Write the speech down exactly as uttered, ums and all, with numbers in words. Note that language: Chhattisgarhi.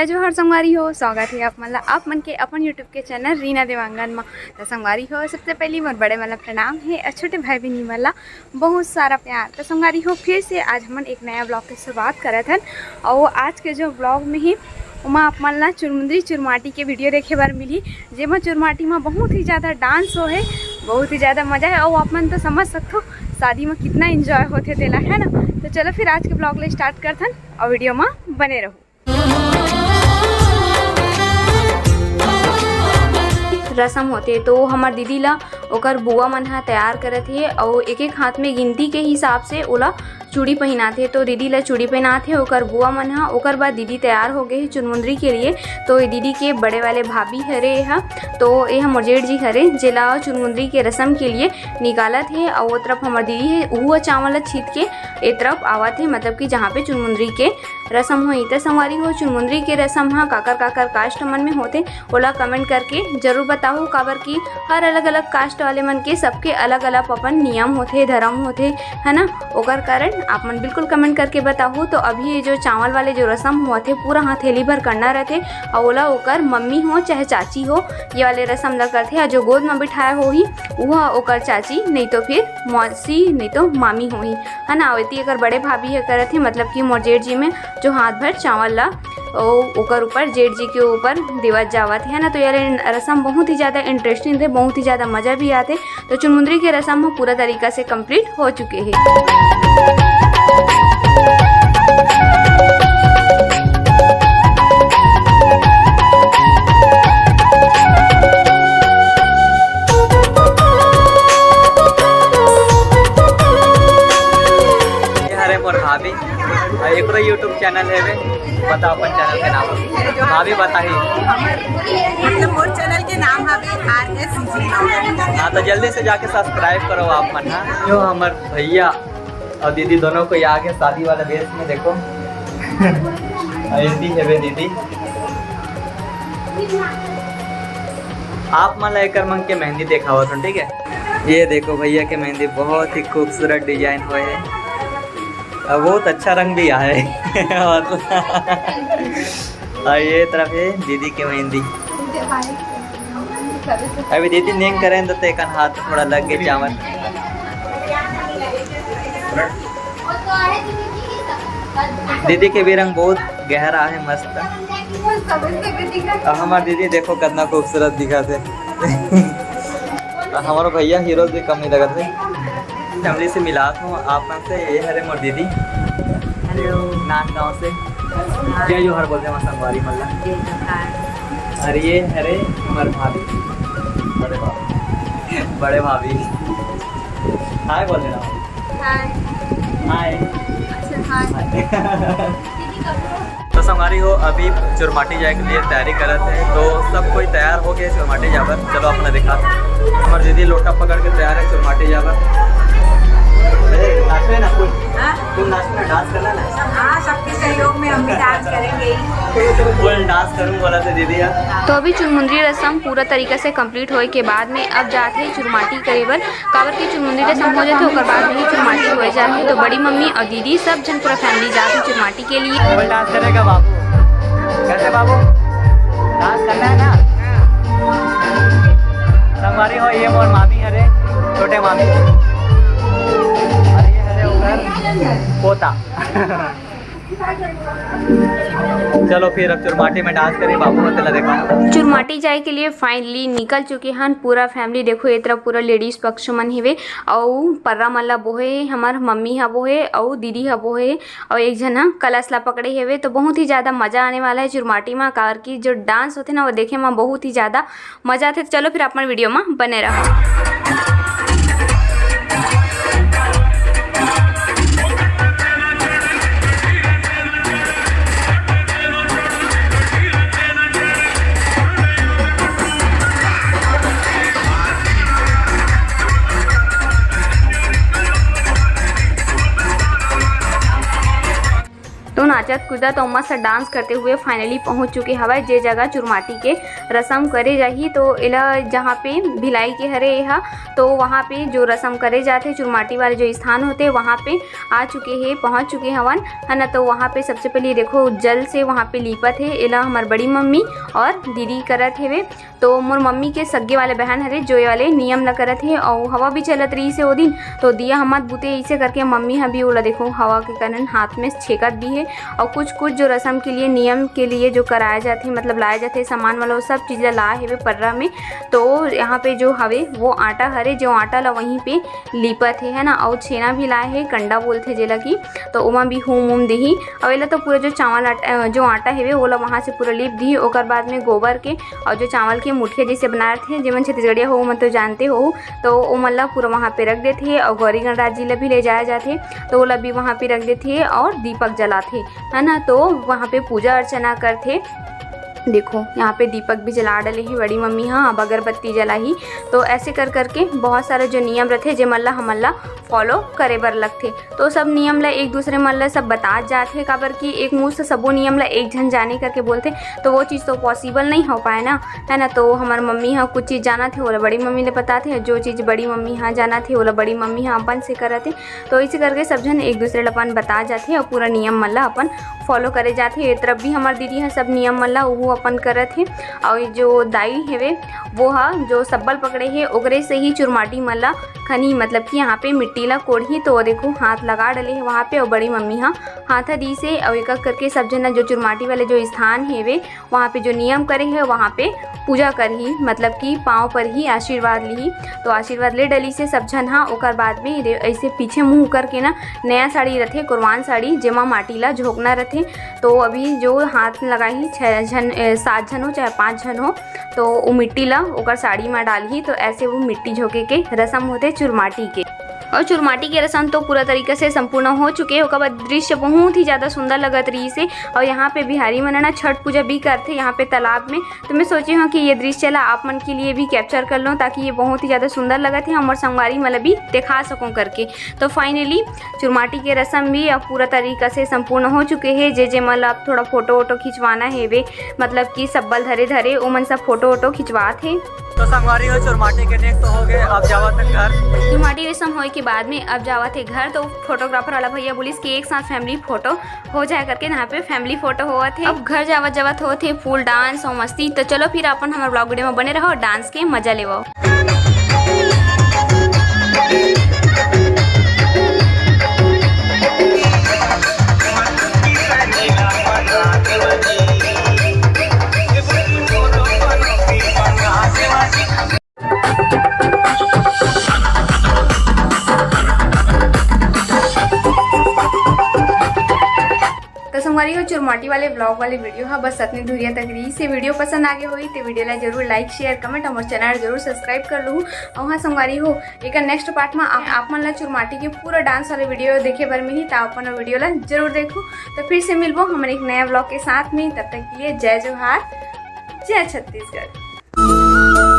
जय जोहार संगवारी हो, स्वागत हे आप मन ला, आप मन के अपन YouTube के चैनल रीना देवांगन म। त संगवारी हो, सबसे पहली मोर बड़े मन ला प्रणाम हे अउ छोटे भाई बहिनी मन ला बहुत सारा प्यार। त संगवारी हो, फिर से आज हमन एक नया vlog के शुरुआत करत हन। अउ आज के जो vlog में ही ओमा आप मन ला चुरमुंदरी चुरमाटी के video देखे बर मिली, जेमा चुरमाटी म बहुत ही ज्यादा dance हो हे, बहुत ही ज्यादा मजा हे। अउ आप मन तो समझ सकथो शादी म कितना enjoy होथे तेला, है ना। तो चलो फिर आज के vlog ले start करथन अउ video म बने रहो। रसम होथे तो हमर दीदी ला ओकर बुआ मन ह तैयार करत हे अउ एक एक हाथ में गिनती के हिसाब से ओला चूड़ी पहिनाथे। तो दीदी ला चूड़ी पहिनाथे ओकर बुआ मन ह। ओकर बाद दीदी तैयार हो गए हे चुरमुंदरी के लिए। तो ये दीदी के बड़े वाले भाभी हरे ह, तो ये ह मोर जेठ जी हरे, जेला चुरमुंदरी के रसम के लिए निकालत हे। अउ वो तरफ हमर दीदी हे, उहू ह चावल ला छीत के ए तरफ आवत हे, मतलब कि जहाँ पे चुरमुंदरी के रसम होही। त संगवारी हो, चुरमुंदरी के रसम ह काकर काकर caste मन में होथे, ओला comment करके जरूर बताहू, काबर कि हर अलग-अलग caste वाले मन के सबके अलग-अलग अपन नियम होथे, धर्म होथे, है ना। ओकर कारण आप मन बिल्कुल comment करके बताहू। तो अभी ये जो चावल वाले जो रसम होथे, पूरा हथेली भर करना रहथे, अउ ओला ओकर मम्मी हो चाहे चाची हो, ये वाले रसम ला करथे। अउ जो गोद म बिठाए होही, वो ओकर चाची, नहीं तो फिर मौसी, नहीं तो मामी होही, है ना। अउ एती एकर बड़े भाभी ह करत हे, मतलब कि मोर जेठ जी में जो हाथ भर चावल ला ओ, ओकर ऊपर, जेठ जी के ऊपर देवत जावत हे ना। तो ये रसम बहुत ही ज्यादा interesting थे, बहुत ही ज्यादा मजा भी आथे। तो चुनमुंदरी के रसम ह पूरा तरीका से complete हो चुके हे। ये हरे मोर भाभी, अउ एकरो YouTube channel हेवे, बता अपन channel के नाम। भाभी बताही। मतलब मोर channel के नाम हवे आर एस जी। हाँ, तो जल्दी से जाके subscribe करो आप मन, हाँ। यो हमर भैया अउ दीदी दोनों कोई आगे शादी वाला भेष में, देखो। अउ एती हेवे दीदी। आप मन ला एकर मन के मेहंदी देखावत हन, ठीक है। ये देखो भैया के मेहंदी, बहुत ही खूबसूरत design होए हे, अउ बहुत अच्छा रंग भी आए हे। अउ ये तरफ हे दीदी के मेहंदी। अभी दीदी नेंग करें तो तेकन हाथ थोड़ा लग गए चावल। दीदी के भी रंग बहुत गहरा हे, मस्त। अउ हमर दीदी देखो कितना खूबसूरत दिखत हे। अउ हमर भैया हीरो भी कम नहीं लगत हे। Family से मिलात हूँ आप मन से। ये हरे मोर दीदी। Hello। नांदगांव से। हाँ। जय जोहार बोल दे हमर संगवारी मन ला। जय जोहार। अउ ये हरे हमर भाभी। बड़े भाभी। बड़े भाभी। Hi बोल देना। Hi। Hi। अच्छा, hi। Hi। तो संगवारी हो, अभी चुरमाटी जाए के लिए तैयारी करत हे, तो सब कोई तैयार हो गए चुरमाटी जाए बर। चलो अपना दिखा, हमर दीदी लोटा पकड़ के तैयार हे चुरमाटी जाए बर। ए, नाचबे ना कुछ? हाँ? तुम नाचना, dance करना ना। हाँ, सबके सहयोग में हम भी dance करेंगे ही। Full dance करूँ बोला थे दीदी यार। तो अभी चुनमुंदरी रसम पूरा तरीका से complete होए के बाद में अब जात हे चुरमाटी करे बर। काबर के चुनमुंदरी रसम हो जाथे, ओकर बाद में ही चुरमाटी होए जाथे। तो बड़ी मम्मी अउ दीदी सब झन पूरा family जात हे चुरमाटी के लिए। Full dance करेगा बाबू। कैसे बाबू? Dance करना है ना? संगवारी हो, ये मोर मामी हरे, छोटे मामी। अउ ये हरे ओकर पोता। चलो फिर अब चुरमाटी में dance करी, बाबू होते ला देखा। चुरमाटी जाए के लिए finally निकल चुके हन पूरा family। देखो ये तरफ पूरा ladies पक्ष मन हेवे, अउ पर्रा मन ला बोहे, हमर मम्मी हा बोहे, अउ दीदी हा बोहे, अउ एक झन हा कलश ला पकड़े हेवे। तो बहुत ही ज्यादा मजा आने वाला है चुरमाटी में, काबर की जो dance होथे ना, वो देखे में बहुत ही ज्यादा मजा आथे। तो चलो फिर अपन video में बने रहो। तो ना नाचत कूदत अउ मस्त डांस करते हुए finally पहुंच चुके हवय जे जगह चुरमाटी के रसम करे जाही। तो एला जहाँ पे भिलाई के हरे एहा, तो वहाँ पे जो रसम करे जाथे, चुरमाटी वाले जो स्थान होते, वहाँ पे आ चुके हे, पहुँच चुके हवन, है ना। तो वहाँ पे सबसे पहले देखो जल से वहाँ पे लीपत हे, एला हमर बड़ी मम्मी और दीदी करत हेवे। तो मोर मम्मी के सग्गे वाले बहन हरे, जो ये वाले नियम ला करत हे, अउ हवा भी चलत रहिस हे ओ दिन, तो दिया हमत बुते, इसे करके मम्मी ह भी ओला देखो हवा के कारण हाथ में छेकत भी हे। और कुछ कुछ जो रसम के लिए, नियम के लिए जो कराया जाथे, मतलब लाया जाथे सामान वाला, वो सब चीज़ ला लाए हेवे पर्रा में। तो यहाँ पे जो हवे वो आटा हरे, जो आटा ला वहीं पे लीपत हे, है ना। और छेना भी लाए हे, कंडा बोलथे जेला की, तो ओमा भी हूम उम दिही। और एला तो पूरा जो चावल आटा, अ, जो आटा हेवे ओला वहाँ से पूरा लीप दिही। ओकर बाद में गोबर के और जो चावल के मुठिया जैसे बनाए रथे, जेमन छत्तीसगढ़िया हो, ओमन तो जानते हो, तो ओमन ला पूरा वहाँ पे रख देथे और गौरी गणराज जी ला भी ले जाया जाथे, तो ओला भी वहाँ पे रख देथे और दीपक जलाथे, है ना। तो वहाँ पे पूजा अर्चना करथे। देखो, यहाँ पे दीपक भी जला डले हे बड़ी मम्मी ह, अब अगरबत्ती जलाही। तो ऐसे कर करके बहुत सारे जो नियम रथे, जेमन ला हमन ला फॉलो करे बर लगथे। तो सब नियम ला एक दूसरे मन ला सब बतात जात हे, काबर कि एक मुंह से सबो नियम ला एक झन जाने करके बोलथे, तो वो चीज़ तो पॉसिबल नहीं हो पाए ना, है ना। तो हमर मम्मी ह कुछ चीज़ जानत हे, ओला बड़ी मम्मी ले बताथे, जो चीज़ बड़ी मम्मी ह जानत हे, ओला बड़ी मम्मी ह अपन से करत हे। तो इसे करके सब झन एक दूसरे ला अपन बता जाथे और पूरा नियम मन ला अपन फॉलो करे जाथे। ये तरफ भी हमर दीदी ह सब नियम मन ला उहू अपन करत हे। और ये जो दाई हेवे, वो ह जो सब्बल पकड़े हे, ओकरे से ही चुरमाटी मन ला खनी, मतलब कि यहाँ पे मिट्टी ला कोड़ही। तो वो देखो, हाथ लगा डले हे वहाँ पे, और बड़ी मम्मी ह हाथ ह दीस हे, और एक एक करके सब झन जो चुरमाटी वाले जो स्थान हेवे, वहाँ पे जो नियम करे हे, वहाँ पे पूजा करही, मतलब कि पाँव पर ही आशीर्वाद लिही। तो आशीर्वाद ले डलिस हे सब झन ह। ओकर बाद में रे-, ऐसे पीछे मुंह करके ना, नया साड़ी रथे, कुरवान साड़ी, जेमा माटी ला झोंकना रथे। तो अभी जो हाथ लगाही, छह झन, ए, सात झन हो चाहे पाँच झन हो, तो वो मिट्टी ला ओकर साड़ी में डालही। तो ऐसे वो मिट्टी झोंके के रसम होथे चुरमाटी के। और चुरमाटी के रसम तो पूरा तरीका से संपूर्ण हो चुके हे। ओकर बाद दृश्य बहुत ही ज़्यादा सुंदर लगत रहिस हे। और यहाँ पे बिहारी मन ह ना छठ पूजा भी करथे यहाँ पे तालाब में। तो मैं सोचे हूँ कि ये दृश्य ला आप मन के लिए भी कैप्चर कर लूँ, ताकि ये बहुत ही ज़्यादा सुंदर लगत हे, हमर संगवारी मन ला भी दिखा सकूँ करके। तो फाइनली चुरमाटी के रसम भी अब पूरा तरीका से संपूर्ण हो चुके हे। जे जे मन ला अब थोड़ा फोटो वोटो खिंचवाना हेवे, मतलब कि सब्बल धरे धरे, ओमन सब फोटो वोटो खिंचवात हे। तो संगवारी हो, चुरमाटी के नेक तो हो गए, अब जावत हे घर। चुरमाटी रसम होए के बाद में अब जावत हे घर। तो फोटोग्राफर वाला भैया बोलिस कि एक साथ फैमिली फोटो हो जाए करके, यहाँ पे फैमिली फोटो होवत हे। अब घर जावत जावत होवत हे फुल डांस और मस्ती। तो चलो फिर अपन हमर ब्लॉग वीडियो में बने रहो, डांस के मजा लेवो। तो संगवारी हो, चुरमाटी वाले ब्लॉग वाले वीडियो हा बस अतने धुरिया तक रहिस हे। वीडियो पसंद आगे होही तो वीडियो ला जरूर लाइक, शेयर, कमेंट और चैनल जरूर सब्सक्राइब कर लूँ। और हाँ संगवारी हो, एक नेक्स्ट पार्ट में आप, आप मन ला चुरमाटी के पूरा डांस वाले वीडियो देखे बर मिली, तो आप मन वीडियो ला जरूर देखो। तो फिर से मिलबो हमर एक नया ब्लॉग के साथ में। तब तक के लिए जय जोहार, जय छत्तीसगढ़।